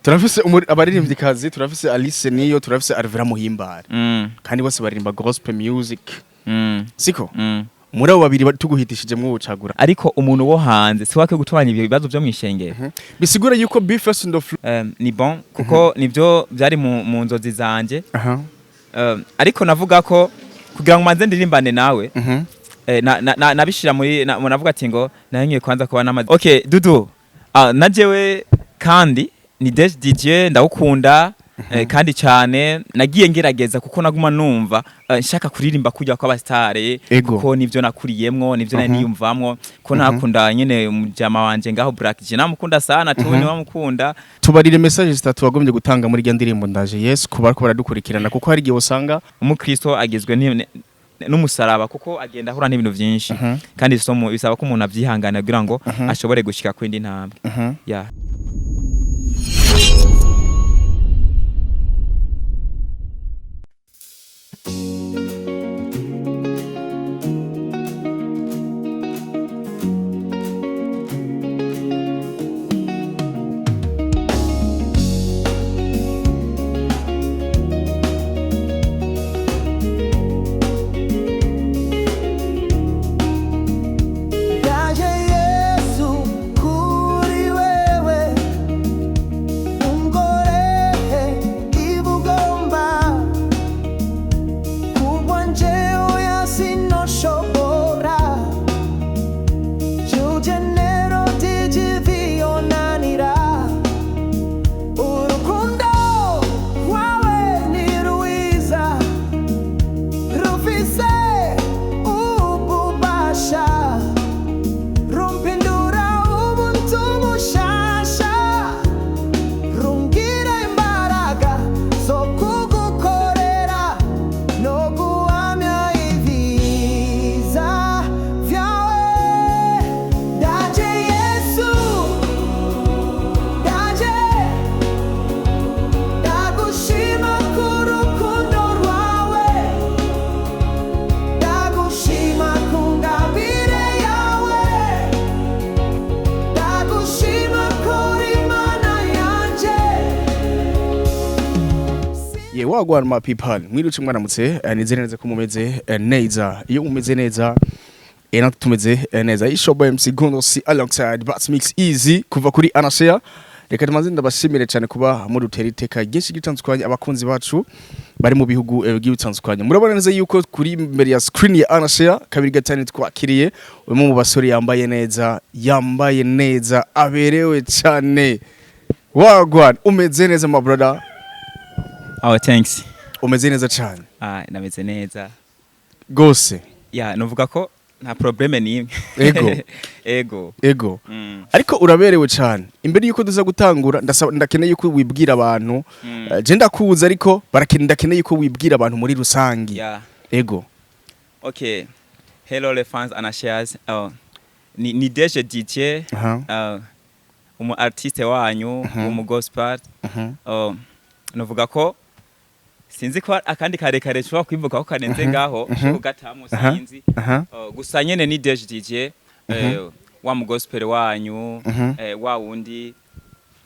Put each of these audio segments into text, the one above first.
Turafise abaririmvyikazi, turafise Alice Niyo, turafise Alvera Muhimbare, kandi bose baririmba gospel music, siko? Mm. Muri abo babiri tuguhitishije mwo ucagura? Ariko umuntu wo hanze si wake gutwanya ibyo bibazo byo mw'ishengero. Bisigura yuko Be First in the Flow. Ni bon kuko nivyo byari mu nzozi zanje. Ariko navuga ko kugira ngo manze ndirimbane nawe, nabishira muri navuga ati ngo nayo kwanza kuba namaze. Okay, Dudu, na jewe kandi ni Deje DJ, ndawukunda, kandi cyane nagiye ngerageza kuko naguma numva nshaka kuririmba kujya kw'abastare, kuko nivyo nakuriyemwo, nivyo nari niyumvamwo ko nakunda nyene umujama wanje ngaho Black G, namukunda sana tu, ni wamukunda. Tubarire message zitatu wagombye gutanga muri rya ndirimbo Ndaje Yesu kuba bariko baradukurikirana, kuko hari igihe usanga Umukristo agizwe n'umusaraba kuko agenda ahura n'ibintu byinshi, kandi somo bisaba ko umuntu abyihangana kugira ngo ashobore gushika kwindi ntambwe. Yeah. Ndaje Yesu kuri wewe, ungorere ibugomba kubwa njewe sinoshobora jugenero dijivionanira urukundo rwawe ni rwiza rufise ububasha rumpindura ubuntu bushasha, rungira imbaraga zo kugukorera no guhamya ibyiza vyawe. Ndaje Yesu, ndaje, ndagushima ku rukundo rwawe, ndagushima ku ngabire yawe, ndagushima kuri Mana yanje. Ye, wagwan my people, mwiriwe, mwaramutse, nizere neza ko mumeze neza. Iyo mumeze neza, natwe tumeze neza. Ishoboy MC Gundo si alongside Bats Mix Easy kuva kuri Anashare. Reka tumaze ndabashimire cyane kuba mudutera iteka ryinshi gitandukanye. Abakunzi bacu bari mu bihugu bigiye bitandukanye, murabona neza yuko kuri imbere ya screen ya Anashare 25 twakiriye umwe mu basore yambaye neza, yambaye neza, aberewe cyane. Wagwan, umeze neza my brother? Oh, thanks. Umeze neza cyane? Ah, nameze neza. Gose? Ya, nuvuga ko nta problème nimwe. Ego. Ego. Ego. Ariko uraberewe cyane. Imbere yuko duza gutangura, ndasaba, ndakeneye yuko wibwira abantu. Je ndakuza, ariko barakeneye, ndakeneye yuko wibwira abantu muri rusangi. Ego. Okay, hello les fans and shares. Oh, ni Deje DJ, umu artiste wanyu umu gospel. Oh, nuvuga ko sinzi ko akandi karekare nshobora kwivuga ko karenze ngaho, nshobora kugatamwo, sinzi. Oh, gusa nyene ni Deje DJ, wa mu gospel wanyu, wa wundi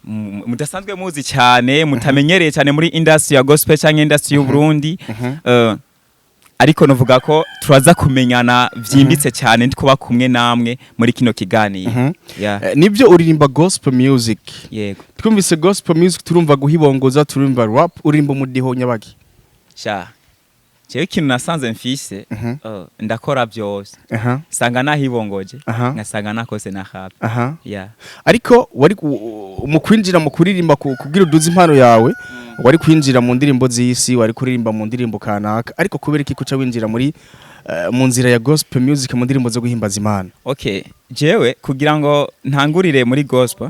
mudasanzwe muzi cyane, mutamenyereye cyane muri industry ya gospel cyangwa industry y'u Burundi. Ariko nuvuga ko turaza kumenyana vyimbitse cyane ndi kuba kumwe namwe muri kino kiganiro. Yeah. Nibyo, uririmba gospel music? Yego. Twumvise gospel music turumva guhibongoza, turumva rap. Uririmba umudiho nyabaki? Sha, jewe ikintu nasanze mfise, ndakora byose. Sanga nahibongoje, ngasanga nakose na rap. Yeah. Ariko wari mu kwinjira mu kuririmba kugira uduze impano yawe, wari kwinjira mu ndirimbo z'isi, wari kuririmba mu ndirimbo kanaka, ariko kubera iki kuca winjira muri mu nzira ya gospel music, mu ndirimbo zo guhimbaza Imana? Okay, jewe kugira ngo ntangurire muri gospel,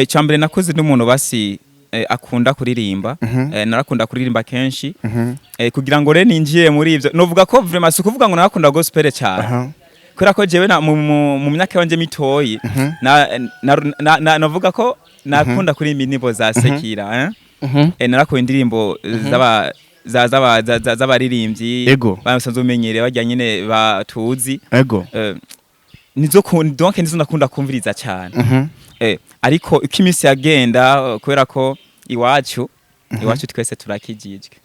cyambere nakoze n'umuntu basi akunda kuririmba. Narakunda kuririmba kenshi. Kugira ngo rero ninjiye muri ivyo, novuga ko vraiment si ukuvuga ngo narakunda gospel cyane, kubera ko jewe mu myaka yanje mitoyi navuga ko nakunda kuririmba indirimbo za sekira, eh? Narakunda indirimbo z'aba za z'aba z'abaririmbyi basanzwe umenyereye bajya nyine batuzi. Nizo donc nizo nakunda kumviriza cyane. Ariko uko iminsi yagenda, kubera ko Iwacu twese turakijijwe.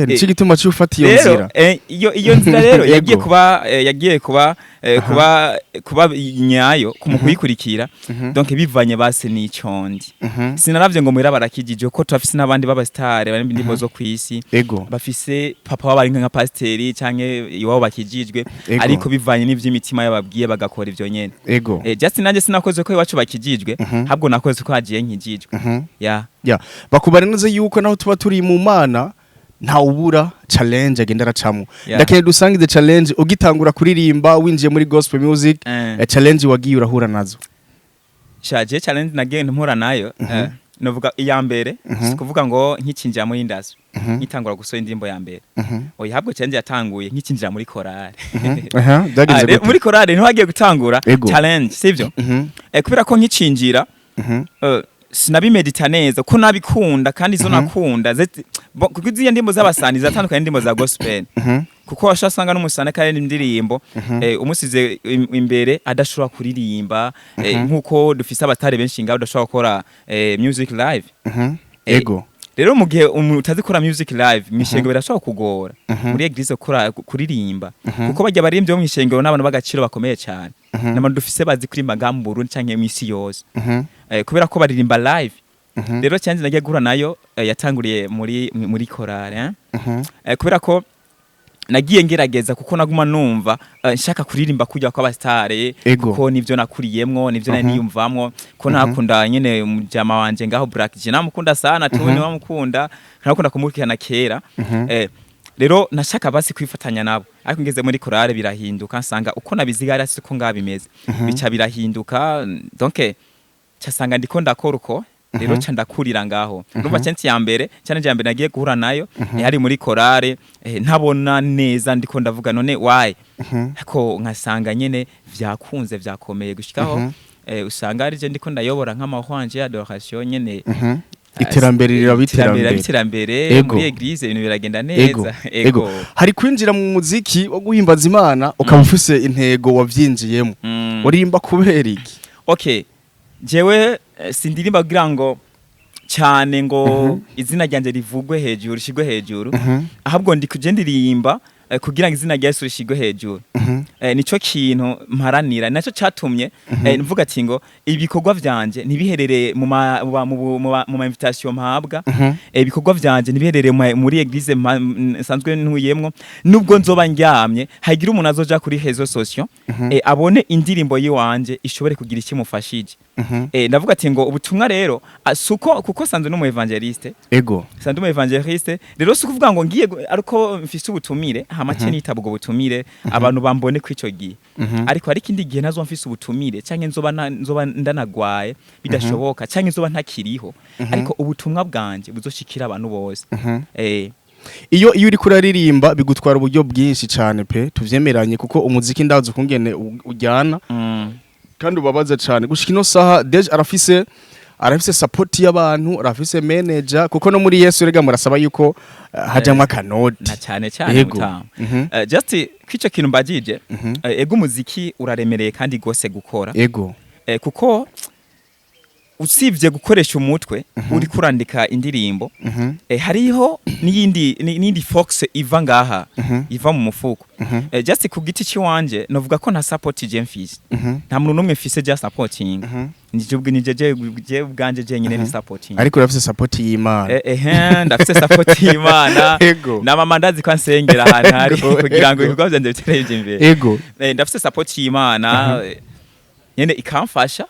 Nico gituma cufata iyo Rero nzira. iyo nzira rero yagiye kuba yagiye kuba kuba nyayo mu kuyikurikira, donc bivanye base n'icondi. Sinaravye ngo muhira barakijijwe, ko turafise n'abandi b'abasitari bari indirimbo zo kw'isi bafise papa wabo ari nka pasiteri canke iwabo bakijijwe, ariko bivanye n'ivy'imitima yababwiye bagakora ivyo nyene. Just nanje sinakoze ko iwacu bakijijwe, ahubwo nakoze ko hagiye nkijijwe. Ya. Ya, bakubara neza yuko naho tuba turi mu Mana ntawubura challenge agenda aracamo. Ndakeneye dusangize challenge ugitangura kuririmba, winjiye muri gospel music, challenge wagiye urahura nazo. Shaje challenge nagiye mpura nayo, novuga iya mbere, si kuvuga ngo nkicinjira muri industry, nkitangura gusohora indirimbo ya mbere. Oya, ahubwo challenge yatanguye nkicinjira muri chorale. Aha, byagenze gute? Muri chorale niho hagiye gutangura challenge, sivyo? Kubera ko nkicinjira sinabimedita neza ko nabikunda kandi izo nakunda kuko iziya ndimbo z'abasani ziratandukanye n'indimbo za gospel, kuko washobora usanga n'umusani kandi indirimbo umusize imbere adashobora kuririmba, nk'uko dufise abatari benshi ngaho udashobora gukora music live. Rero mu gihe umuntu utazi gukora music live mw'ishengero, birashobora kugora muri église gukora kuririmba, kuko bajya baririmbyi bo mw'ishengero n'abantu b'agaciro bakomeye cyane, n'abantu dufise bazi kuririmba ngaha mu Burundi canke mw'isi yose, kubera ko baririmba live. Rero challenge nagiye guhura nayo yatanguriye muri chorale, eh? Kubera ko nagiye ngerageza, kuko naguma numva nshaka kuririmba kujya kw'abastare, kuko nivyo nakuriyemwo, nivyo nari niyumvamwo, ko nakunda nyene umujama wanje ngaho Black G, namukunda sana tu, ni wamukunda, nakunda kumurikirana kera. Rero nashaka basi kwifatanya nabo, ariko ngeze muri chorale birahinduka, nsanga uko nabizigara siko ngabimeze, bica birahinduka. Donc casanga ndiko ndakora uko, rero ca ndakurira ngaho. Urumva chance ya mbere, challenge ya mbere nagiye guhura nayo hari muri chorale, ntabona neza, ndiko ndavuga none why, ariko nkasanga nyene vyakunze, vyakomeye gushikaho usanga ari je ndiko ndayobora nk'amahwanje ya adoration nyene. Iterambere riraba iterambere iterambere. Iterambere muri église, ibintu biragenda neza. Ego. Hari kwinjira mu muziki wo guhimbaza Imana ukaba ufise intego wavyinjiyemo. Uririmba kubera iki? Okay, jewe sindirimba kugira ngo cyane ngo izina ryanjye rivugwe hejuru, rishigwe hejuru, ahubwo ndi kuje ndirimba kugira ngo izina rya Yesu rishigwe hejuru. Nico kintu mparanira, naco catumye mvuga ati ngo ibikorwa vyanje ntibiherereye mu ma invitation mpabwa, ibikorwa vyanje ntibiherereye muri église nsanzwe ntuyemwo. Nubwo nzoba ndyamye, hagira umuntu azoja kuri réseaux sociaux abone indirimbo yiwanje ishobore kugira ikimufashije. Ndavuga ati ngo ubutumwa rero suko kuko sanzwe n'umu évangéliste, sanzwe umu évangéliste, rero si ukuvuga ngo ngiye ariko mfise ubutumire hama ce nitaba ubwo butumire, abantu bambone ko ico gihe, ariko hari ikindi gihe ntazoba mfise ubutumire, canke nzoba ndanagwaye bidashoboka, canke nzoba ntakiriho, ariko ubutumwa bwanje buzoshikira abantu bose. Iyo uriko uraririmba bigutwara uburyo bwinshi cyane pe, tuvyemeranye, kuko umuziki ndazi ukungene ujyana kandi ubabaza cyane. Gushika ino saha Deje arafise support y'abantu, arafise manager, kuko no muri Yesu rega murasaba yuko hajamwo akanoti. Na cyane cyane, mutamu. Just kwico kintu mbajije, ego, umuziki uraremereye kandi gose gukora, kuko usibye gukoresha umutwe uri kurandika indirimbo, hariho n'iyindi force iva ngaha, iva mu mufuko. Just ku giti ciwanje novuga ko nta support je mfise, nta muntu n'umwe mfise ja supporting, nije je ubwanje je nyine ni supporting. Ariko urafise support y'Imana. Ehe, ndafise support y'Imana. Na mama ndazi ko ansengera ahantu hari kugira ngo ibikorwa vyanje bitere bija imbere. Ndafise support y'Imana, nyene ikamfasha,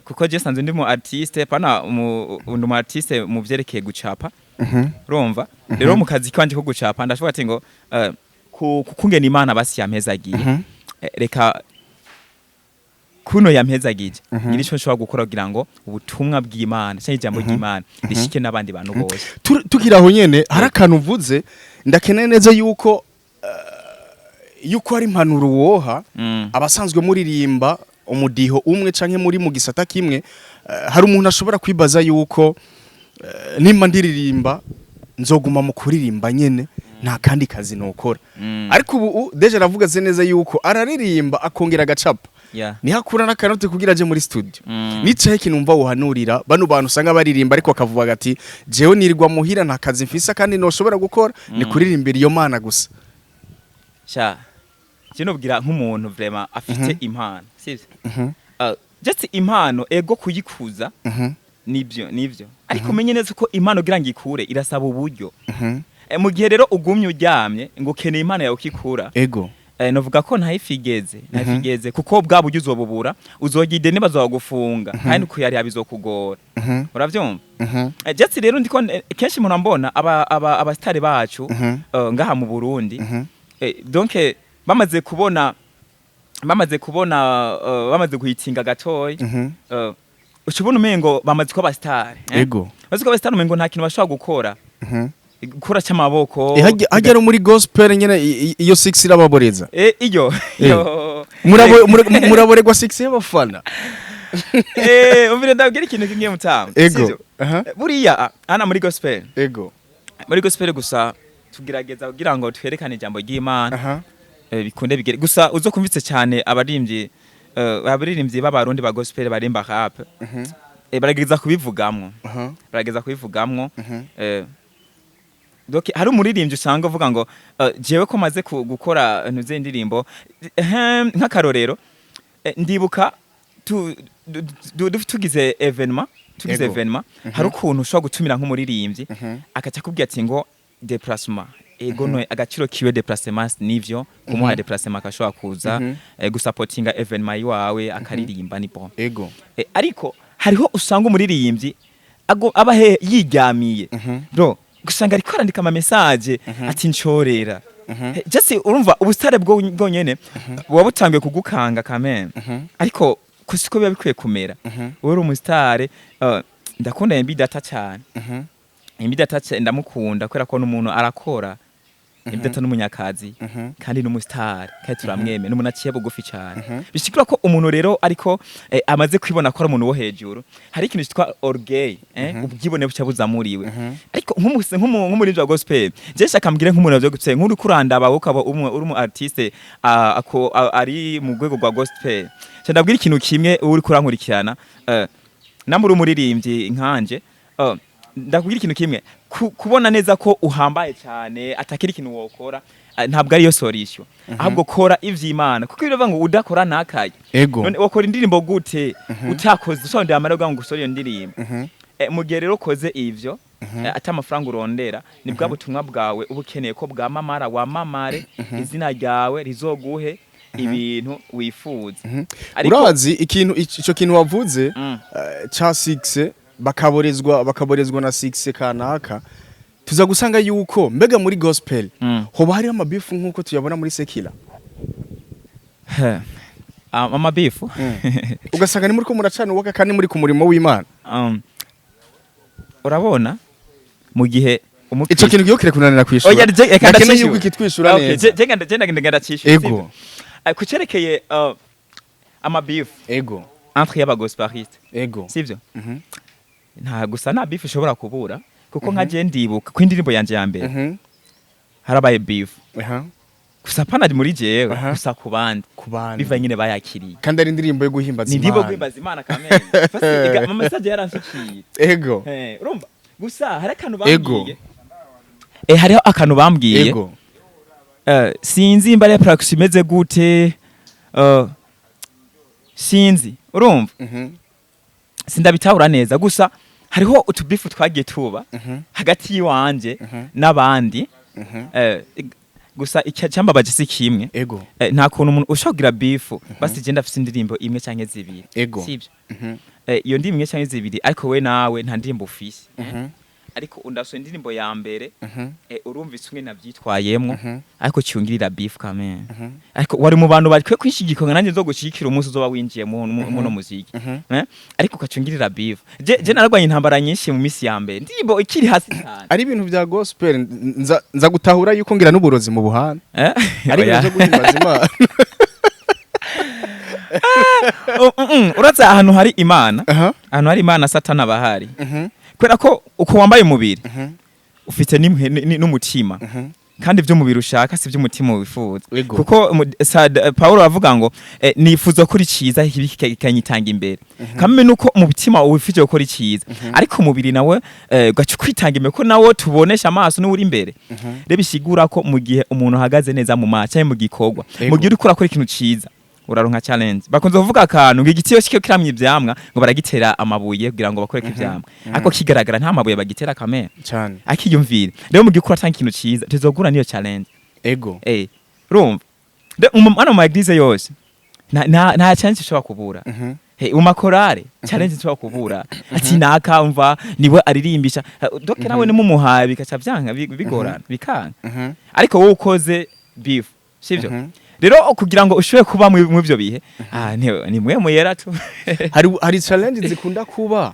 kuko je sanzwe ndi mu artiste, pana mu ndi mu artiste mu vyerekeye gucapa. Urumva rero mu kazi kanje ko gucapa ndashobora ati ngo kukungena Imana basi yampezagiye, reka kuno yampezagije ngira ico nshobora gukora kugira ngo ubutumwa bw'Imana canke ijambo ry'Imana rishike n'abandi bantu bose. Tukiri aho nyene, hari akantu uvuze ndakeneye neza yuko yuko hari impanuro woha abasanzwe muririmba umudiho umwe canke muri mu gisata kimwe. Hari umuntu ashobora kwibaza yuko nimba ndiririmba nzoguma mu kuririmba nyene, nta kandi kazi nokora, ariko ubu Deje aravuga se neza yuko araririmba akongera agacapa. Niho akura n'akanoti kugira aje muri studio. Nicaye ikintu numva wohanurira bano bantu usanga baririmba, ariko bakavuga ati: "Jewe nirirwa muhira, nta kazi mfise, kandi noshobora gukora ni kuririmbira iyo Mana gusa." Sha, je nobwira nk'umuntu vraiment afite impano, sivyo? Just impano, ego, kuyikuza nivyo, ariko umenye neza ko impano kugira ngo ikure irasaba uburyo. Mu gihe rero ugumye uryamye ngo ukeneye impano yawe ukikura, novuga ko ntayifigeze, kuko bwa buryo uzobubura, uzogira ideni, bazogufunga, kandi kuyariha bizokugora. Uravyumva? Just rero ndiko kenshi mpora mbona aba star bacu ngaha mu Burundi, donc bamaze kubona bamaze guhitinga gatoyi, uca ubona umengo bamaze kuba aba star, eh? Bamaze kuba aba star, umengo nta kintu bashobora gukora, gukora cy'amaboko. Hajya no muri gospel nyene iyo 6 irababoreza. Iyo iyo. Muraborerwa 6 y'abafana. Umvire, ndabwira ikintu kimwe, mutama. Sivyo? Aha. Buriya hana muri gospel, muri gospel gusa tugerageza kugira ngo twerekane ijambo ry'Imana, bikunde bigere gusa. Uzokumvitse cyane abaririmbyi b'Abarundi ba gospel barimba rap, baragerageza kubivugamwo. Baragerageza kubivugamwo. Donc hari umuririmbyi usanga uvuga ngo jewe ko maze gukora ntuze indirimbo, nk'akarorero, ndibuka tugize événement, tugize événement, hari ukuntu ushobora gutumira nk'umuririmbyi, akaca akubwira ati ngo déplacement, ego, no agaciro kiwe déplacement nivyo kumuha déplacement, akashobora kuza gusapotinga événement yiwawe, akaririmba, ni bon. Ariko hariho usanga umuririmbyi aba he yiryamiye, bro, gusanga ariko arandika ama message ati ncorera. Just urumva ubusitare bwonyene buba butangiye kugukanga kameme, ariko siko biba bikwiye kumera. Wowe uri umusitare, ndakunda MB Data cyane. MB Data ndamukunda kubera ko n'umuntu arakora. MB Data n'umunyakazi kandi n'umusitari, kandi turamwemera, n'umuntu aciye bugufi cyane. Bishikira ko umuntu rero ariko amaze kwibona ko ari umuntu wo hejuru, hari ikintu cyitwa orgueil, ubwibone buca buzamuriwe. Ariko nk'umuririmbyi wa gospel, je shaka mbwire nk'umuntu wa gospel, nk'uri kurandaba wowe ukaba uri umu artiste, ari mu rwego rwa gospel, nca ndabwira ikintu kimwe uri kurankurikirana, namwe uri umuririmbyi nkanje, ndakubwira ikintu kimwe: kubona neza ko uhambaye cyane atakiri ikintu wokora, ntabwo ariyo solution. Ahubwo kora ivy'Imana, kuko biravuga ngo udakora ntakaye. None wakora indirimbo gute utakoze, usondeye amara ngo usore iyo ndirimbo? Mu gihe rero ukoze ivyo, ata amafaranga urondera, ni bwa butumwa bwawe uba ukeneye ko bwamamara, wamamare, izina ryawe rizoguhe ibintu wifuza. Urazi ikintu, ico kintu wavuze, ca 6 bakaborezwa na 6 kanaka, tuza gusanga yuko mbega muri gospel hoba hariho amabifu nk'uko tuyabona muri secular? He. Amabifu? Ugasanga ni muri ko muracana uwaka kandi muri ku murimo w'Imana. Urabona mu gihe Ico kintu giyo kire kunanira kwishura. Oya, reka Ndakeneye ndacishura. yuko ikitwishura Okay, neza. je ndacishura. Ego. Kucerekeye amabifu entre y'abagospeliste, sivyo? Nta gusa nta beef ishobora kubura, kuko nka je ndibuka ko indirimbo yanje ya mbere harabaye beef, gusa pana muri jewe, gusa ku bandi, Ku bandi. biva nyine bayakiriye. Kandi ari indirimbo yo guhimbaza Ni indirimbo Imana. guhimbaza Imana kamere. Fasi ama message yaranshikiye. Urumva gusa hari akantu bambwiye, hariho akantu bambwiye. Sinzi imba ari praxis imeze gute, sinzi, urumva, sindabitahura neza. Gusa hariho utubifu twagiye tuba hagati y'iwanje n'abandi. Gusa icyambabaje si kimwe. Nta kuntu umuntu ushobora kugira beef, basi je ndafise indirimbo imwe canke zibiri, sivyo? Iyo ndirimbo imwe canke zibiri, ariko we nawe nta ndirimbo ufise, eh? Ariko undasohoye indirimbo ya mbere, urumvise umwe navyitwayemwo, ariko cyungirira beef kamere. Ariko wari mu bantu bakwiye kwishigikira nanjye nzogushigikira umunsi uzoba winjiye mu no muziki, eh? Ariko ukacungirira beef. Je nararwanye intambara nyinshi mu misi ya mbere, indirimbo ikiri hasi cyane. Ari ibintu bya gospel, nza gutahura yuko ngira n'uburozi mu buhana. Eh? Ari ibintu Oya. byo guhimbaza Imana. Oh, Uratse ahantu hari Imana, ahantu hari Imana Satani aba ahari, kubera ko uko wambaye umubiri ufite n'umutima. Kandi ivy'umubiri ushaka si ivy'umutima wifuza. Kuko Paulo avuga ngo nifuza gukora iciza, ikibi kikanyitanga imbere. Kamwe nuko mu mutima wifuje gukora iciza, ariko umubiri nawe ugaca ukwitanga imbere, ko nawo tubonesha amaso niwe uri imbere. Rero bisigura ko mu gihe umuntu ahagaze neza mu maca canke mu gikorwa, mu gihe uriko urakora ikintu ciza, uraronka challenge. Bakunze kuvuga akantu ngo igiti iyo kiko kiramye ivyamwa, ngo baragitera amabuye kugira ngo bakoreke ivyamwa, ariko kigaragara nta mabuye bagitera kamere. Akiyumvira rero, mu gihe ukora atanga ikintu ciza, tuzogura niyo challenge. Urumva, hano mu ma église yose nta challenge ushobora kubura. Mu makorale challenge nshobora kubura, ati naka umva niwe aririmbisha, donc nawe nimumuhaye bikaca vyanka, bigorana, bikanga. Ariko wowe ukoze beef, sivyo? Rero kugira ngo ushobore kuba mu ivyo bihe, ni mwe muyera tu. Hari challenge zikunda kuba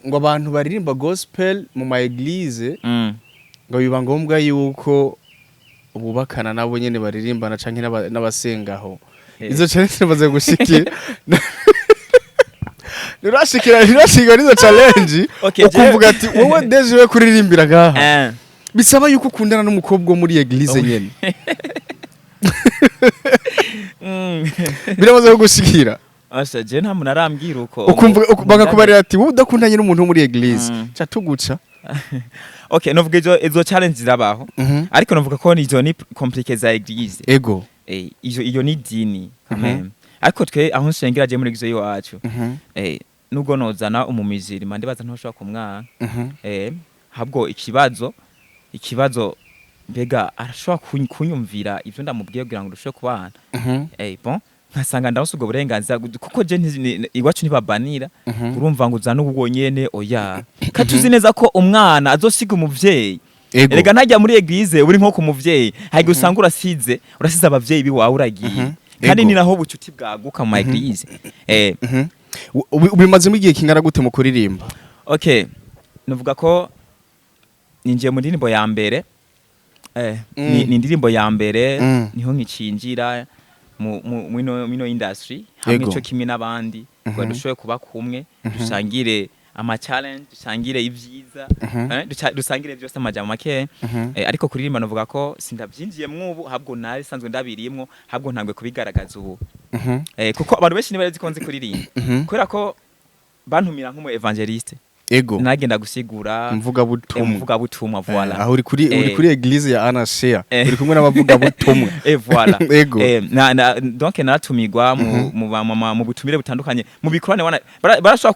ngo abantu baririmba gospel mu ma église, ngo biba ngombwa yuko bubakana nabo nyene baririmbana canke n'abasengaho. Izo challenge zimaze gushikira, ntirashikira nizo challenge? Ukumvuga ati wowe deje we kuririmbira ngaha, bisaba yuko ukundana n'umukobwa wo muri église nyene. Biramaze kugushikira? Asha, je nta muntu arambwira uko. Ukumva bakakubarira ati wowe udakundanye n'umuntu wo muri église, ca tuguca. Okay, novuga izo challenge zirabaho, ariko novuga ko izo ni compliqué za église. Iyo ni dini quand même, ariko twe aho nsengera je muri église iwacu, nubwo nozana umumizirima, ndibaza ntoshobora kumwanka. Habwo ikibazo mbega arashobora kunyumvira ivyo ndamubwiye kugira ngo dushobore kubana? Bon, nkasanga ndabose ubwo burenganzira, kuko je iwacu ntibabanira. Urumva ngo uzane ubwo nyene, oya, kandi tuzi neza ko umwana azosiga umuvyeyi. Erega ntajya muri église uri nko ku muvyeyi, hagiye usanga urasize abavyeyi biwawe, uragiye. Kandi ni naho ubucuti bwaguka mu ma église. Ubimazemo igihe kingana gute mu kuririmba? Okay, nuvuga ko ninjiye mu ndirimbo ya mbere, ni indirimbo ya mbere, niho nkicinjira mu mu mwino industry hamwe, ico kimwe n'abandi, ngo dushobore kuba kumwe, dusangire ama challenge, dusangire ivyiza, dusangire byose, amajambo make. Ariko kuririmba novuga ko sindavyinjiyemwo ubu, ahubwo nari sanzwe ndabirimwo, ahubwo ntangwe kubigaragaza ubu. Kuko abantu benshi ntibari ko nzi kuririmba, kubera ko bantumira nk'umu évangéliste, nagenda gusigura. Mvugabutumwa. Umuvugabutumwa, voilà. Aho uri kuri église ya Anashea, uri kumwe n'abavugabutumwa. Voilà. Na donc naratumirwa mu butumire butandukanye, mu bikorane wana barashobora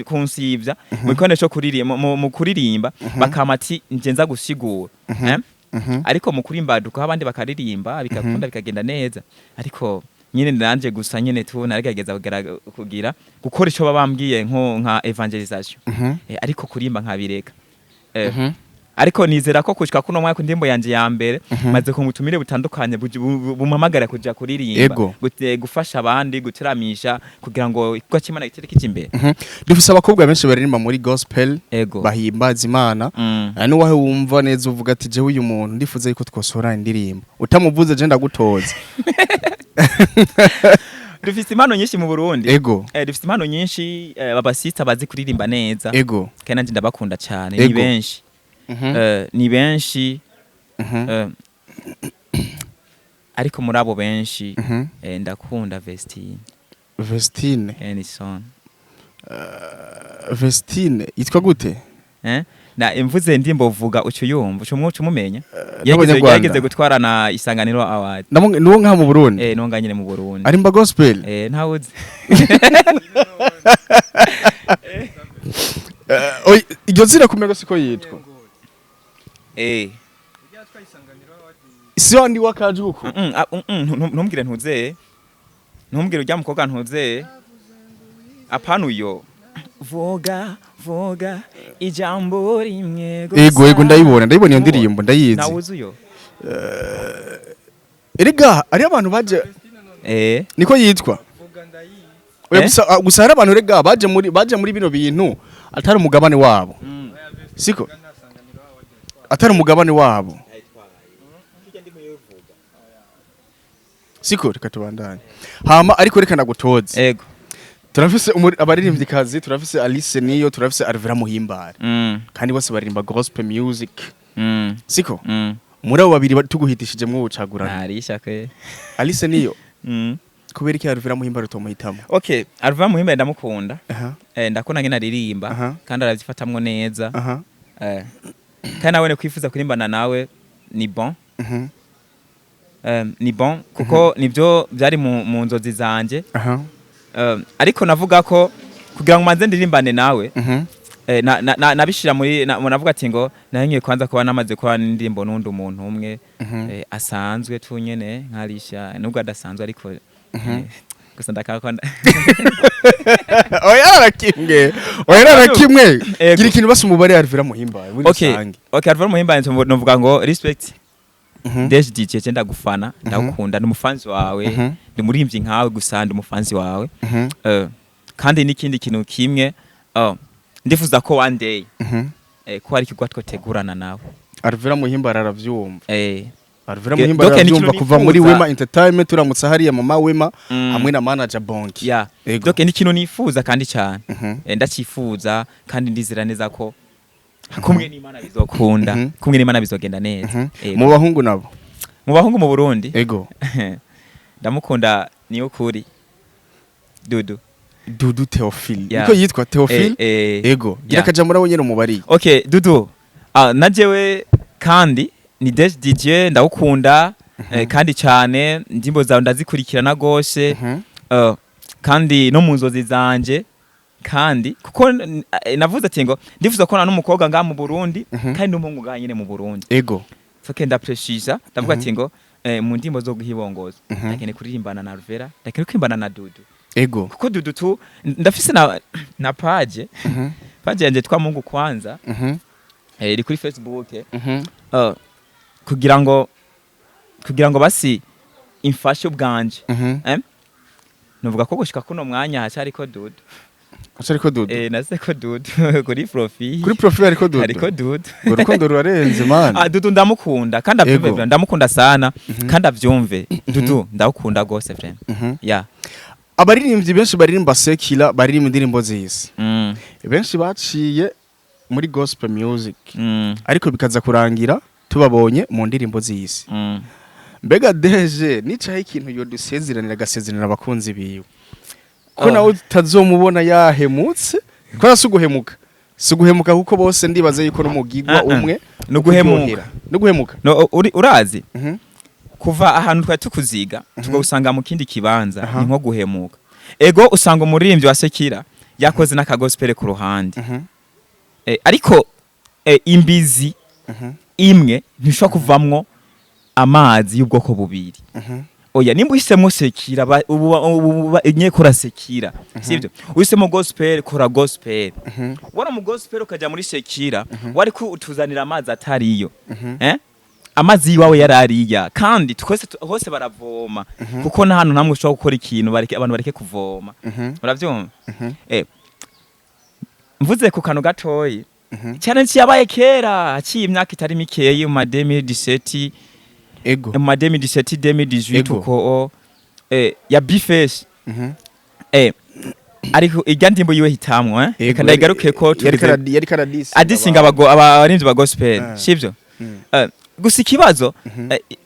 kunsivya mu bikorane cyo kuririmba, mu kuririmba bakama ati nje nza gusigura, eh? Ariko mu kurimba duka abandi bakaririmba, bikakunda, bikagenda neza, ariko nyine nanje gusa nyine tu naragerageza kugira gukora ico babambwiye nka évangélisation, ariko kurimba nkabireka. Ariko nizera ko kushika kuno mwaka indirimbo yanje ya mbere maze ku butumire butandukanye bumpamagara kuja kuririmba, gufasha abandi guteramisha kugira ngo igikorwa c'Imana gitere kija imbere. Dufise abakobwa benshi baririmba muri gospel, bahimbaza Imana. Nuwahe wumva neza uvuga ati jewe uyu muntu ndifuza yuko twosohora indirimbo? Utamuvuze je ndagutoza. Dufise impano nyinshi mu Burundi. Dufise impano nyinshi, abasista bazi kuririmba neza, kandi nanje ndabakunda cyane, ni benshi. Ni benshi. Ariko muri abo benshi, ndakunda Vestine. Vestine. Enison. Vestine yitwa gute? Na imvuze ndimbo vuga uco yumva uco mwo umumenya. N'Abanyarwanda. Yageze gutwara na Isanganiro Award. Nuwo nka mu Burundi? Nonga nyine mu Burundi. Arimba gospel? Ntawuzi. Iryo zina kumenya siko yitwa. Si wandi wakajuko? Ntumbwire ntuzeye, ntumbwire urya mukobwa, ntuzeye, apana uyo vuga vuga ijambo rimwe gusa. Ego, ndayibona iyo ndirimbo, ndayizi. Nawuzi uyo? Erega ari abantu baje niko yitwa. Oya, gusa hari abantu rega baje muri bino bintu atari umugabane wabo, siko atari umugabane wabo, siko. Reka tubandanye hama, ariko reka ndagutoze. Turafise abaririmvyikazi, turafise Alice Niyo, turafise Alvera Muhimbare, kandi bose baririmba gospel music. Siko? Mm. Muri abo babiri tuguhitishije mwo ucagurana? Alicia kwe. Alice niyo? Kubera iki Alvera Muhimbare utomuhitamo? Okay, Alvera Muhimbare ndamukunda. Ndakunda ngene aririmba kandi aravyifatamwo neza. Kandi nawe ne kwifuza kurimbana nawe ni bon. Ni bon kuko nivyo byari mu nzozi zanje. Ariko navuga ko kugira ngo manze ndirimbane nawe nabishira muri navuga ati ngo nayo kwanza kuba namaze kuba n'indirimbo n'undi muntu umwe asanzwe tu nyene nka Alicia, nubwo adasanzwe ariko gusa ndakakunda. Oya, narakimwe, oya, narakimwe. Ego. Gira ikintu basi umubare Alvera Muhimbare muri rusange. Okay, Alvera Muhimbare novuga ngo respect. Deje DJ, je ndagufana, ndagukunda, ndi umufanzi wawe. Ndi muririmvyi nkawe, gusa ndi umufanzi wawe. Kandi n'ikindi kintu kimwe, oh, ndifuza ko one day ko hari ikigwa twotegurana nawe. Alvera Muhimbare aravyumva. Alvera Muhimbare Donc ni aravyumva ikintu kuva muri nifuza. Wema Entertainment, turamutse hariya mama Wema hamwe na manager Bonki. Ego. Donc ni ikintu nifuza kandi cyane. Ndacifuza kandi ndizera neza ko kumwe n'Imana bizokunda. Kumwe n'Imana bizogenda neza. Ego. Mu bahungu nabo? Mu bahungu mu Burundi, Ego. ndamukunda niyo kuri Dudu. Dudu Theophile? Yeah. Niko yitwa, Theophile? Ego, gira akaja muri abo nyene umubari. Okay, Dudu, ah, na jewe kandi ni Deje DJ, ndagukunda kandi cyane, indirimbo zawe ndazikurikirana gose. Kandi no mu nzozi zanje kandi kuko navuze ati ngo ndifuza kubona n'umukobwa ngaha mu Burundi kandi n'umuhungu ngaha nyene mu Burundi. Soke ndapresisa, ndavuga ati ngo mu ndimbo zo guhibongoza ndakeneye kuririmbana na Alvera, ndakeneye kurimbana na Dudu. Kuko Dudu tu ndafise na page page yanje twa Mungu kwanza iri kuri Facebook kugira ngo basi imfashe ubwanje. Nuvuga ko gushika kuno mwanya hacariko Dudu. Ariko Dudu? Nase ko Dudu kuri profile. Kuri profile ariko Dudu? Hariko Dudu. Ngo urukundo rurarenze, man. Ah, Dudu ndamukunda kandi avyumve. Ndamukunda sana kandi avyumve. Dudu, ndagukunda gose vraiment. Yeah. Abaririmbyi benshi baririmba secular, baririmba indirimbo z'isi, benshi baciye muri gospel music, ariko bikaza kurangira tubabonye mu ndirimbo z'isi. Mbega Deje nicaho ikintu yodusezeranira, agasezeranira abakunzi biwe ko nawe utazomubona yahemutse? Ko si uguhemuka, si uguhemuka, kuko bose ndibaza yuko n'umugigwa Ah, ah. umwe. No guhemuka. Kuryohera. No guhemuka. No, urazi kuva ahantu twari tukuziga tugusanga mu kindi kibanza ni nko guhemuka. Ego, usanga umuririmbyi wa secular yakoze n'akagospel ku ruhande. Ariko imbizi imwe ntishobora kuvamwo amazi y'ubwoko bubiri. Oya, nimba uhisemo secular, ubu nye kora secular, sivyo? Uhisemo gospel, kora gospel. Wari mu gospel ukaja muri secular, wari kutuzanira amazi atariyo. Amazi yiwawe yarariya kandi twese hose baravoma, kuko nta hantu namwe ushobora gukora ikintu bareke abantu bareke kuvoma. Uravyumva? Mvuze ku kantu gatoyi cyane yabaye kera, haciye imyaka itari mikeyi, mu ma 2017, mu ma 2017, 2018, uko ya Bface. Ariko irya ndimbo yiwe hitamwo, reka ndayigaruke ko Yari karadisi. Adisinga abarinzi ba gospel, sivyo? Gusa ikibazo,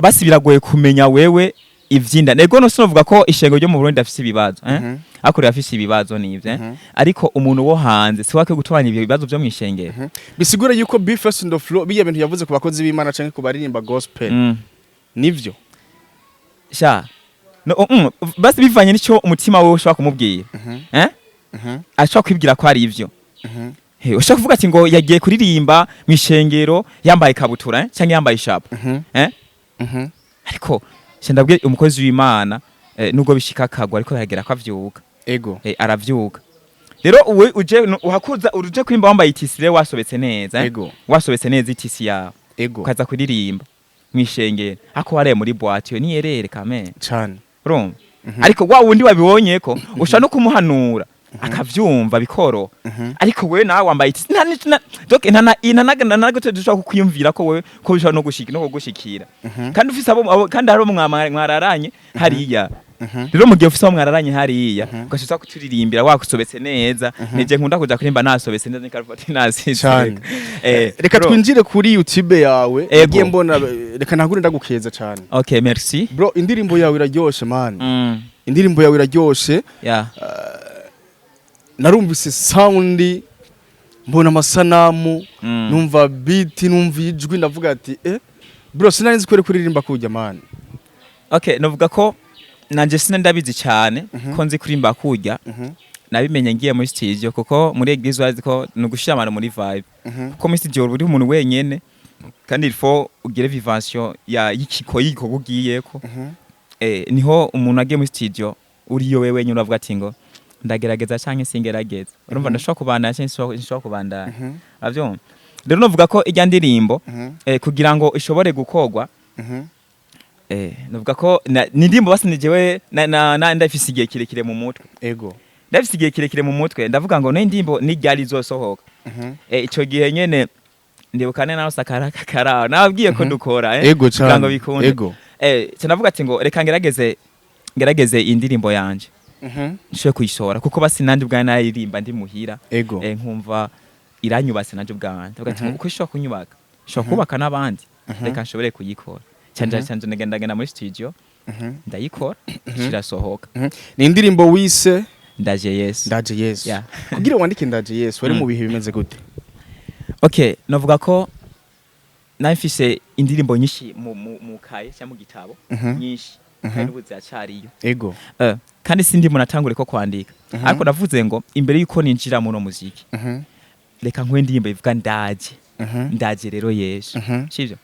basi biragoye kumenya wewe ivyinda. Nego no sinovuga ko ishengo ryo mu Burundi afise ibibazo, ariko rirafise ibibazo nivyo, Ariko umuntu wo hanze si wake gutwanya ibyo bibazo vyo mw'ishengero. Bisigura yuko Bface on the floor biya bintu yavuze ku bakozi b'Imana canke ku baririmba gospel, nivyo? Sha no, basi bivanye n'icyo umutima wewe ushobora kumubwira, ashobora kwibwira ko ari ivyo. He, ushobora kuvuga ati ngo yagiye kuririmba mw'ishengero yambaye ikabutura, cyangwa yambaye ishapo, Ariko sha ndabwiye umukozi w'Imana, nubwo bishika akagwa, ariko yagera ko avyuka. Aravyuka. Rero uwe uje uhakuza uje kwimba wambaye itisi rero wasobetse neza, Wasobetse neza itisi yawe, ukaza kuririmba mw'ishengero ako waraye muri boîte, yo niyerere kame. Cane. Urumva, ariko wa wundi wabibonye ko ushobora no kumuhanura akavyumva bikoroha, ariko wewe nawe wambaye itisi nta donc nta na gato dushobora kukwiyumvira ko wewe ko bishobora no gushika no kugushikira, kandi ufise abo kandi hari abo mwararanye hariya. Rero mu gihe ufise aho mwararanye hariya, ugaca kuturirimbira wakusobetse neza, nije nkunda kuja kuririmba nasobetse neza, n'ikaruvati nasize. Cane. Reka twinjire kuri YouTube yawe. Ego. Nagiye mbona, reka ntagure ndagukeza cane. Okay, merci. Bro, indirimbo yawe iraryoshe, man. Indirimbo yawe iraryoshe. Narumvise sound, mbona amasanamu, numva beat, numva ijwi, ndavuga ati: "Eh bro, sinari nzi ko uri kuririmba kujya, man." Okay, novuga ko nanje sina ndabizi cyane ko nzi kuririmba kurya. Nabimenye ngiye muri studio, kuko muri église urazi ko ni ugushira abantu muri vibe, kuko muri studio uri umuntu wenyene, kandi il faut ugire vibration ya y'ikiko y'igikorwa ugiyeko. Niho umuntu agiye muri studio uriyo wewe wenyine, uravuga ati ngo ndagerageza canke singerageza. Urumva, ndashobora kubandanya canke sinshobora kubandanya. Uravyumva? Rero novuga ko irya ndirimbo, kugira ngo ishobore gukorwa, novuga ko ni indirimbo basi ni jewe na ndafise igihe kirekire mu mutwe. Ndafise igihe kirekire mu mutwe, ndavuga ngo n'indirimbo ni ryari izosohoka. Ico gihe nyene ndibuka ne nawe sakara kakara nababwiye ko dukora, kugira ngo bikunde. Ca ndavuga ati ngo reka ngerageze indirimbo yanje, nshobore kuyisohora, kuko basi nanje ubwanjye naririmba ndi muhira. Nkumva iranyubatse nanje ubwanjye, ndavuga ati ngo uko ishobora kunyubaka, ishobora kubaka n'abandi, reka nshobore kuyikora cyane cyane. Ndagenda muri studio, ndayikora, irasohoka. Ni indirimbo wise Ndaje Yesu. Ndaje Yesu. Yeah. Kugira wandike Ndaje Yesu, wari mu bihe bimeze gute? Okay, novuga ko nafise indirimbo nyinshi mu kaye cyangwa mu gitabo, nyinshi, kandi n'ubu ziracariyo. Kandi sindi munatangure ko kwandika, ariko navuze ngo imbere yuko ninjira muno muziki, reka nkwe indirimbo ivuga ndaje. Ndaje rero Yesu. Sivyo?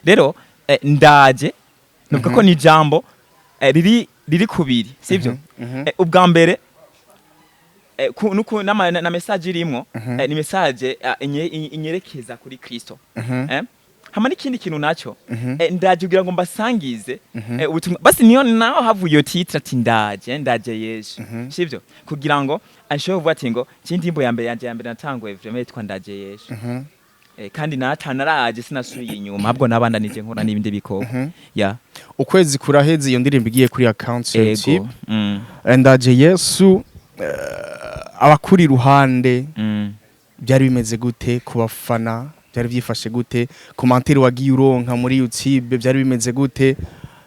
Rero ndaje, nuvuga ko ni ijambo riri kubiri, sivyo? Ubwa mbere, na message irimwo, ni message inyerekeza kuri Kristo. Hama n'ikindi kintu naco, ndaje kugira ngo mbasangize ubutumwa. Basi niyo naho havuye iyo titre ati ndaje, ndaje Yesu, sivyo? Kugira ngo ashobore kuvuga ati ngo indirimbo ya mbere yanje ya mbere natanguye vraiment yitwa Ndaje Yesu. Kandi natanaraje, sinasubiye inyuma, ahubwo nabandanije nkora n'ibindi bikorwa. Ya. Ukwezi kuraheze iyo ndirimbo igiye kuri account ya YouTube. Ndaje Yesu, abakuri iruhande, byari bimeze gute ku bafana? Byari byifashe gute? Commentaire wagiye uronka muri YouTube, byari bimeze gute?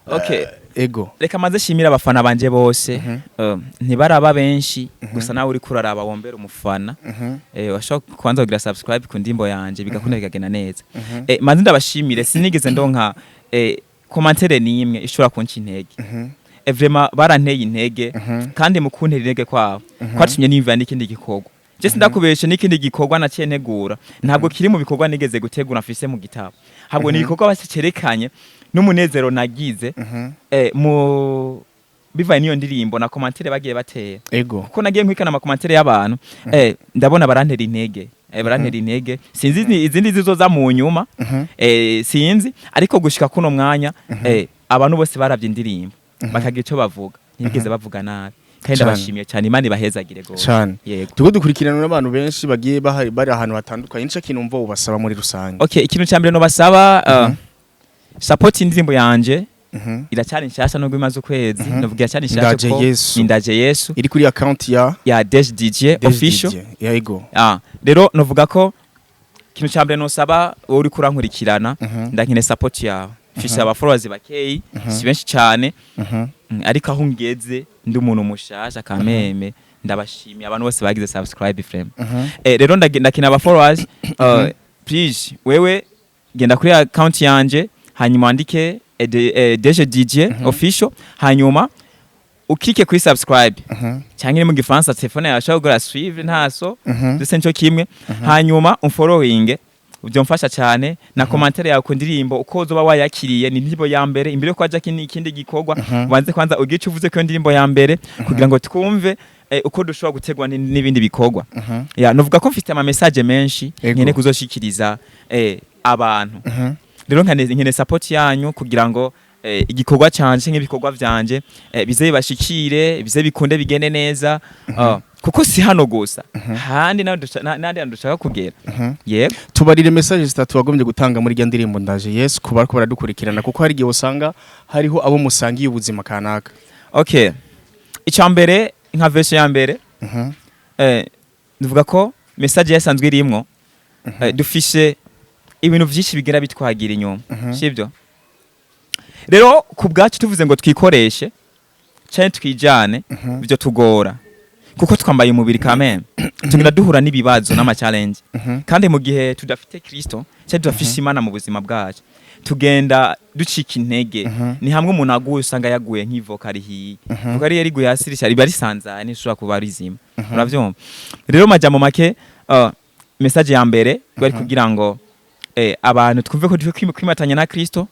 Okay. Ego. Reka maze shimira abafana banje bose. Ntibaraba benshi gusa, nawe uriko uraraba wombera umufana, washobora kubanza kugira subscribe ku ndimbo yanje, bigakunda bikagenda neza. Maze ndabashimire, sinigeze ndonka commentaire n'imwe ishobora kunca intege. Vraiment baranteye intege, kandi mu kuntera intege kwabo kwatumye niyumvira n'ikindi gikorwa. Je sindakubeshe, n'ikindi gikorwa naciye ntegura ntabwo kiri mu bikorwa nigeze gutegura mfise mu gitabo, ahubwo ni igikorwa basi cerekanye n'umunezero nagize mu bivaye n'iyo ndirimbo na commentaire bagiye batera, kuko nagiye nkwikana ama commentaire y'abantu, ndabona barantera intege, barantera intege. Sinzi izindi zizoza mu nyuma, sinzi, ariko gushika kuno mwanya, abantu bose baravye indirimbo bakagira ico bavuga, ntibigeze bavuga nabi, kandi ndabashimiye cyane, Imana ibahezagire gose. Cane. Yego. Turiko dukurikirana n'abantu benshi bagiye bahari, bari ahantu hatandukanye. Nico kintu umva ubasaba muri rusange? Okay, ikintu cya mbere no basaba, support indirimbo yanje. Iracyari nshasha nubwo imaze ukwezi. Novuga iracyari nshasha Ndaje ko Yesu. ni Ndaje Yesu. Iri kuri account ya ya Dash DJ Dash Official. DJ. Yego. Ah, rero novuga ko ikintu cya mbere nosaba wowe uriko urankurikirana, ndakeneye support yawe. Mfise aba followers bakeyi, si benshi cyane, ariko aho ngeze ndi umuntu mushasha kameme, ndabashimiye abantu bose bagize subscribe frame. Rero ndakina aba followers, please, wewe genda kuri account yanje, hanyuma wandike Deje DJ Official, hanyuma ukike kuri subscribe, cyangwa iri mu Gifaransa telefone yawe ashobora gukora suivre ntaso, ndetse nico kimwe, hanyuma umfollowing, byomfasha cyane, na commentaire yawe ku ndirimbo uko uzoba wayakiriye. Ni indirimbo ya mbere, imbere yuko haja ikindi gikorwa, ubanze kwanza ugire ico uvuze ko iyo ndirimbo ya mbere, kugira ngo twumve uko dushobora gutegwa n'ibindi bikorwa. Ya, novuga ko mfite ama message menshi nkene kuzoshikiriza abantu. Rero nkene support yanyu kugira ngo igikorwa canje nk'ibikorwa vyanje bize bibashikire, bize bikunde, bigende neza, kuko si hano gusa, handi naho n'ahandi hantu dushaka kugera. Yego. Tubarire message zitatu wagombye gutanga muri rya ndirimbo Ndaje Yesu ku bariko baradukurikirana, kuko hari igihe usanga hariho abo musangiye ubuzima kanaka. Okay, icya mbere, nka version ya mbere, ndavuga ko message yasanzwe irimwo, dufise ibintu byinshi bigera bitwagira inyuma, sibyo? Rero ku bwacu tuvuze ngo twikoreshe cyane, twijane, byo tugora kuko twambaye umubiri kameme, tugenda duhura n'ibibazo n'ama challenge. Kandi mu gihe tudafite Kristo cyangwa tudafise Imana mu buzima bwacu, tugenda ducika intege. Ni hamwe umuntu aguye, usanga yaguye nk'ivoka rihiye. Voka rihiye riguye hasi risha, riba risanzaye, ntishobora kuba rizima. Uravyumva? Rero majambo make, message ya mbere bari kugira ngo abantu twumve ko dukwiye kwimatanya na Kristo,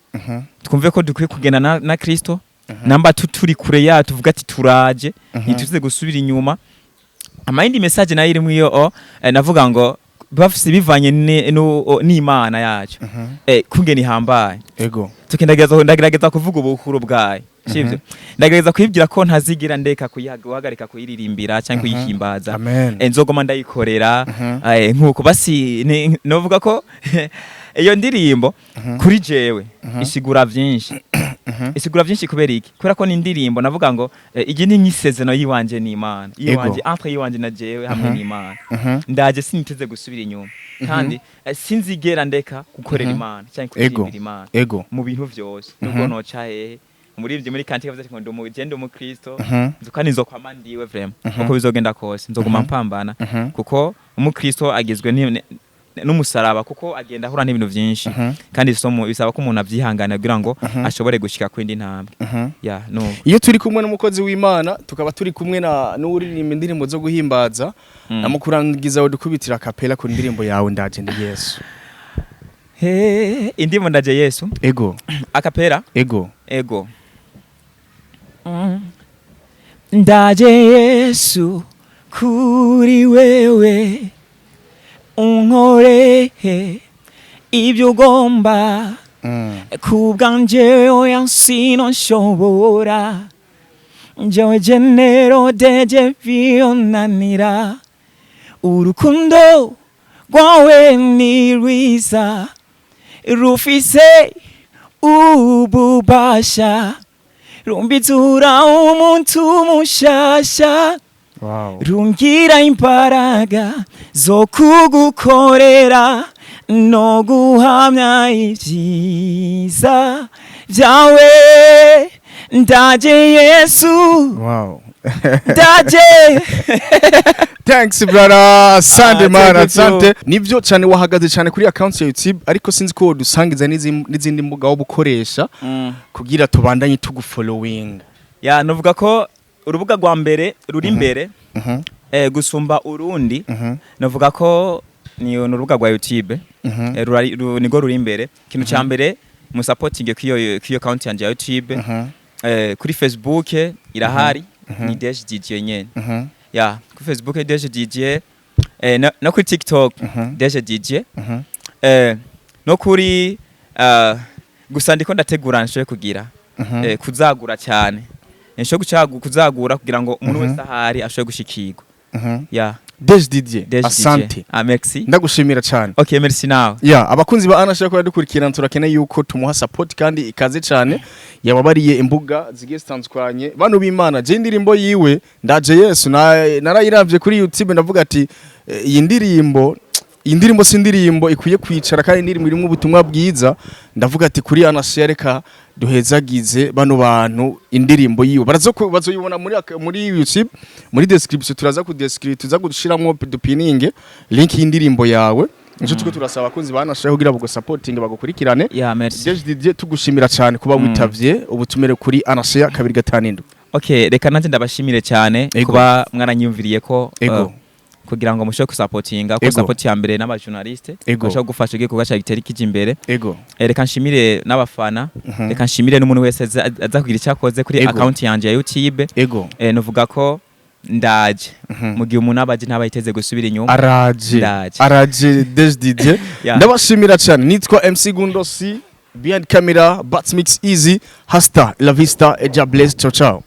twumve ko dukwiye kugenda na Kristo. Namba turi kure ya, tuvuga ati turaje, ntituze gusubira inyuma. Amayindi message nayo irimwo iyo navuga ngo bafise bivanye n'Imana yacu, kungene ihambaye. Tukendagereza, ndagerageza kuvuga ubukuru bwayo, sivyo? Ndagerageza kwibwira ko ntazigira ndeka guhagarika kuyiririmbira cyangwa kuyihimbaza. Amen. Nzogoma ndayikorera. Nkuko basi novuga ko iyo ndirimbo kuri jewe isigura byinshi, isigura byinshi. Kubera iki? Kubera ko ni indirimbo navuga ngo iyi ni nk'isezerano y'iwanje n'Imana, yiwanje, entre yiwanje na jewe hamwe n'Imana. Ndaje, siniteze gusubira inyuma, kandi sinzigera ndeka gukorera Imana cyangwa kuririmbira Imana mu bintu vyose, nubwo noca hehe. Umuririmbyi muri cantique yavuze ati ngo ndi umukristo, kandi nzokwama ndiwe vraiment. Uko bizogenda kose nzoguma mpambana, kuko umukristo agizwe n'umusaraba, kuko agenda ahura n'ibintu vyinshi, kandi isomo bisaba ko umuntu avyihangana kugira ngo ashobore gushika kwindi ntambwe. Ya no. Iyo turi kumwe n'umukozi w'Imana, tukaba turi kumwe na n'uririmba indirimbo zo guhimbaza, namukurangiza dukubitira kapela ku ndirimbo yawe "Ndaje ndi Yesu". He, indirimbo "Ndaje Yesu"? Ego. A cappella? Ego. Ego. Ndaje Yesu kuri wewe, unkoreye ibyo ugomba. Kubwanje oya, sinoshobora jewe genero deje bionanira. Urukundo rwawe ni rwiza, rufise ububasha, rumbitura umuntu mushasha, rungira imbaraga zo kugukorera no guhamya ibyiza byawe. Ndaje Yesu. Ndaje. Thanks brother, asante. Ah, Man. thank you. Asante, nivyo cyane, wahagaze cyane kuri account ya YouTube, ariko sinzi ko dusangiza n'izindi mbuga wo gukoresha kugira tubandanye tugufollowing. Ya, nuvuga ko urubuga rwa mbere ruri imbere gusumba urundi, navuga ko ni urubuga rwa YouTube. Nirwo ruri imbere. Ikintu cya mbere, musapotinge kwiyo account yanje ya YouTube. Kuri Facebook irahari, ni Deje DJ nyene. Ya, kuri Facebook Deje DJ, no kuri TikTok Deje DJ. No kuri gusa ndiko ndategura nshoye kugira kuzagura cyane, nshoye kuzagura kugira ngo umuntu wese ahari ashobore gushikirwa. Ya. Deje Didier. Deje Asante. DJ. Ah, merci. Ndagushimira cyane. Okay, merci nawe. Ya, abakunzi ba Anna Shaka dukurikirana, turakeneye yuko tumuha support kandi ikaze cyane. Yababariye imbuga zigiye zitandukanye. Bano b'Imana, je indirimbo yiwe "Ndaje Yesu" narayiravye kuri YouTube, ndavuga ati iyi ndirimbo si indirimbo ikwiye kwicara, kandi indirimbo irimo ubutumwa bwiza. Ndavuga ati kuri Anna Shaka reka duhezagize bano bantu indirimbo yiwe. Barazo bazoyibona muri YouTube, muri description turaza ku description, tuza gushiramwo dupininge link y'indirimbo yawe. Nico tuko turasaba abakunzi ba Anna Shaka kugira bago supporting, bagukurikirane. Ya, merci. Deje Didier, tugushimira cyane kuba witavye ubutumire kuri Anna Shaka 257. Okay, reka nanje ndabashimire cyane kuba mwaranyumviriye ko kugira ngo mushobore gusapotinga, ko support ya mbere n'aba journaliste bashobora gufasha igikorwa cya gitera kija imbere. Reka nshimire n'abafana, reka nshimire n'umuntu wese aza kugira icyo akoze kuri account yanje ya YouTube. Nuvuga ko ndaje. Mu gihe umuntu aba aje, ntaba yiteze gusubira inyuma. Araje. Ndaje. Araje Deje Didier. Ndabashimira cyane. Nitwa MC Gundo C, behind camera Bats Mix Easy. Hasta la vista, eja bless, ciao ciao.